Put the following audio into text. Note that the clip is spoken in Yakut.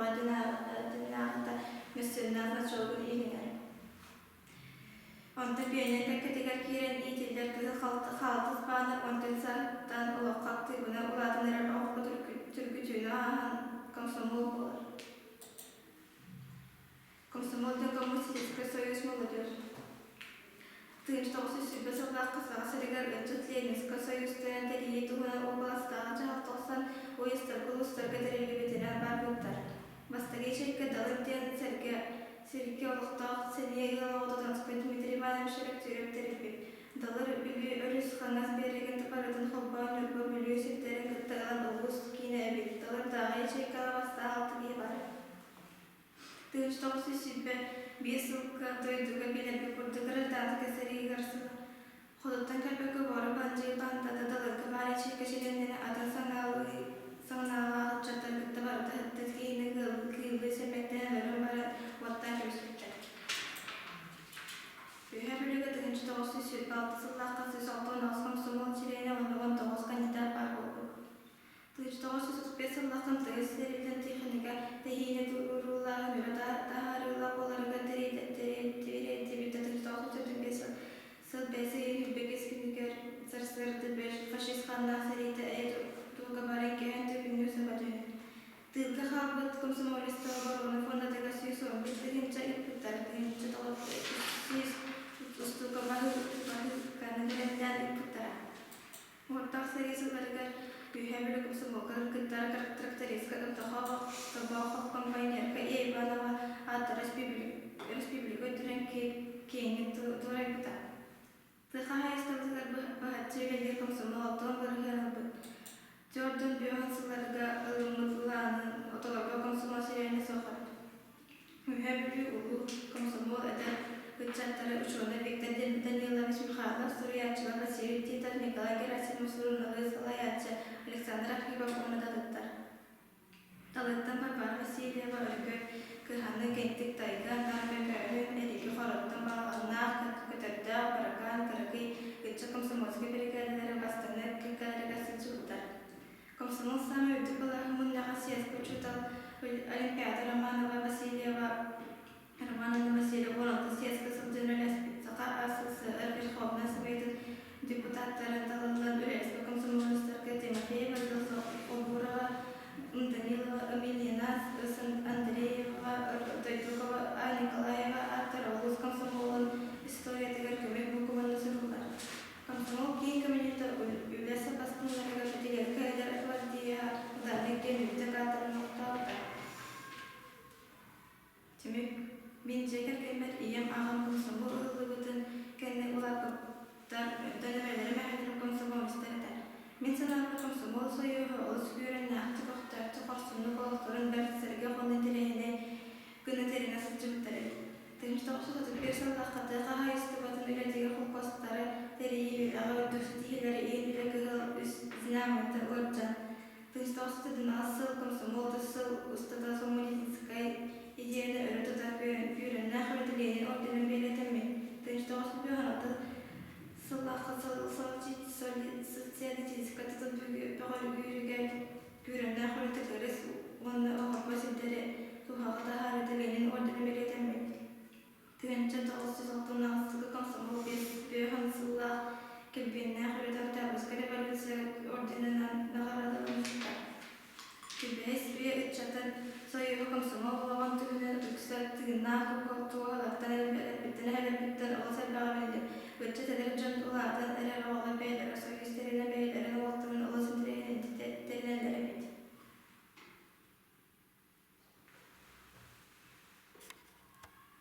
Ньурбаҕа дьоннааҕыта мөссүөннээх значогун иилинэр. Онтон пионер кэккэтигэр киирэн иитиллэр кыһыл хаалтыс баанар онтон саһыттан олоххо актыыбына улаатан эрэр оҕо түргүтүүнү ааһан комсомол буолар. Комсомол диэн Коммунистическай союз молодежь. 1920 сыллаахха Саха сиригэр ыччат Ленинскэй союзтарын тэрийии туһунан уобаластааҕы дьаһал тахсан уезтарга улуустарга тэриллибитинэн барбыттар. Бастакы ячейка Далыр диэн сэргэ сиргэ олохтоох сэниэ ыал оҕото Донской Дмитрий Иванович Рөктүрүк тэрийбит. Далыр Бүлүү өрүс хаҥас биэрэгин барытын холбоон Ньурба Бүлүү сирдэрин кытта ылан улуус киинэ эбит. Далырдааҕы ячейкаҕа бастаан алта киһи баар. 1925 сылга дойдуга билэргэ курдук гражданскай сэриигэр сыла Хотуттан кэлбэккэ буора бандьыыт баантата далырга баар ячейка чилиэннэрэ атын саҥаналаах ыччаттары кытта барыта һыттык киһини кыыллыы сэммэттээн өлөрөн баран уоттаан кэбиспиттэр. Үөһээ Бүлүүгэ 1926 сыллаахха 168 комсомол чилиэнэ уонна 19 кандидат баар буолбут. 1935 сыллаахтан тыйыс сириттэн тиэхиньикэ тэһиинэ уруулааһын үлэ таһаарыылаах буоларыгар тириэрдибитэ 1945 сыл бэс ыйын 22 күнүгэр сарсыарда фашист хааннаах сэриитэ эйэ дуогабарын кэһэн төкүнүү саба түһэр. Тыылга хаалбыт комсомолецтар оборона фондатыгар 111 тыһыынча ыыппыттар, 1900 устуука баһыылканы бэлэмнээн ыыппыттара. Уоттаах сэрии сылларыгар Үөһээ Бүлүү комсомолга кыттар трактористка Тобоохоп комбайнерка Ия Иванова ааттара өрөспүүбүлүкэ үрдүнэн киэҥник туорайбыта. Тыа хаһаайыстыбатыгар быһаччы үлэлиир комсомол алтан бырыһыан ылбыт. Түөртүн бүөһүн сылларга ылыммыт былаанын толорго комсомол сирэйинэ суох эбит. Үөһээ Бүлүү улуу комсомол эдэр ыччаттара учуонай Виктор Данилович Михайлов, суруйааччылар Василий Титов, Николай Герасимов, суруналыыс салайааччы Александр Архипов уонна да атыттар. Талыттан Варвара Васильева Өргөт, Кыһаны, Кэнтик Тайга, Нар Бөкөөһүн, Эриги Хороттон Балаҕаннаах, Көтөрдөөх, Баракаан, Кыракый ыччат комсомольскай биригээдэлэрэ бастыҥнар кэккэлэригэр сылдьыбыттар. Комсомол саамай үрдүк балаһа мунньаҕа съезкэ учуутал Олимпиада Романова Васильева Романовна Васильева 16 съезкэ сылдьан үлэлэспит Саха АССР Верховнай Советын депутаттарын талыллан үлэлэспит комсомолецтарга Тимофеева Обурова, Данилова Емельяна Андреева, Дойдукова А. Николаева ааттара улуус комсомолун историятыгар көмүс буукубаны суруллар. Комсомол киин комитета үлэ саппаастыыларыгар пятилетка эдэр гвардия ударник диэн үрдүк ааттарын олохтообута. Түмүк Мин дьиэ кэргэммэр ийэм аҕам комсомол ыһыллыбытын кэннэ улааппыттар, онтон эбэлэрим эһэлэрим комсомолецтар этэ. Мин санаабар комсомол союһа олус күүрэннээхтик, көхтөөхтүк, хорсуннук олохторун бэрт сэргэх уонна интэриэһинэй гына тэринэ сылдьыбыттар эбит. 1931 сыллаахха тыа хаһаайыстыбатын үлэтигэр холкуостары тэрийии үлэҕэ үрдүк ситиһиилэри иһин үлэ кыһыл үс знамята уордьан 1919 сыл комсомол үс сыл устата коммунистическай идеяны өрө тутар күүрэннээх үлэтэ Ленин орденын бэлиэтэммит. 1916 сыллаахха социалистическай тутул бөҕөргүүрүгэр күүрэннээх үлэтэ кырыс уонна оһорбо сирдэри туһаҕа таһаарыыта Ленин ордена бэлиэтэммит. 1998 сылга комсомол биэс сыллаах килбиэннээх үлэтэ Октябрьскай революция орденынан наҕараадаламмыта. Кирбэһис үйэ ыччатын Союһу комсомол олоҕун түһүнэн үксэ тыыннаах туоһалартан элбэхтэн элбэхтэн олус элбэҕи биллим. Ыччат эдэр дьон